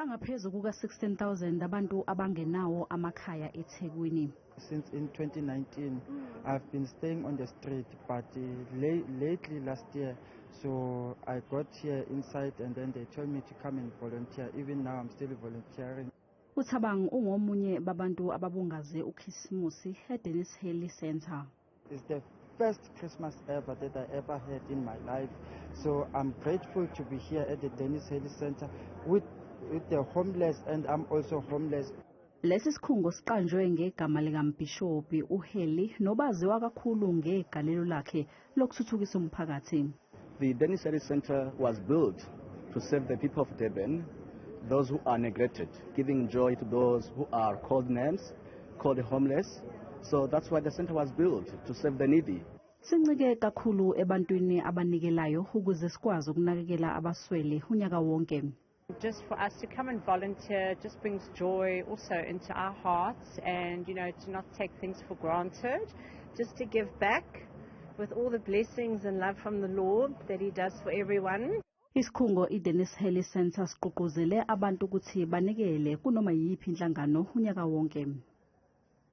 Bangaphezu kuka 16,000 abantu abangenawo amakhaya eThekwini. Since in 2019, I've been staying on the street, but lately last year, so I got here inside and then they told me to come and volunteer. Even now I'm still volunteering. uThabang ungomunye babantu ababungaze uKhisimusi eDenis Hurley Centre. It's the first Christmas ever that I ever had in my life, so I'm grateful to be here at the Denis Hurley Centre with the homeless, and I'm also homeless. Lesi sikhungo siqanjwe ngegama likaMbhishobhi uHurley nobaziwa kakhulu ngegalelo lakhe lokuthuthukisa umphakathi. The Denis Hurley Centre was built to serve the people of Durban, those who are neglected, giving joy to those who are called names, called homeless. So that's why the centre was built, to serve the needy. Sincike kakhulu ebantwini abanikelayo ukuze sikwazi ukunakekela abaswele unyaka wonke. Just for us to come and volunteer just brings joy also into our hearts, and to not take things for granted, just to give back with all the blessings and love from the Lord that he does for everyone. Isikhungo iDenis Hurley Centre siqhuquzele abantu ukuthi banikele kunoma yiphi inhlangano unyaka wonke.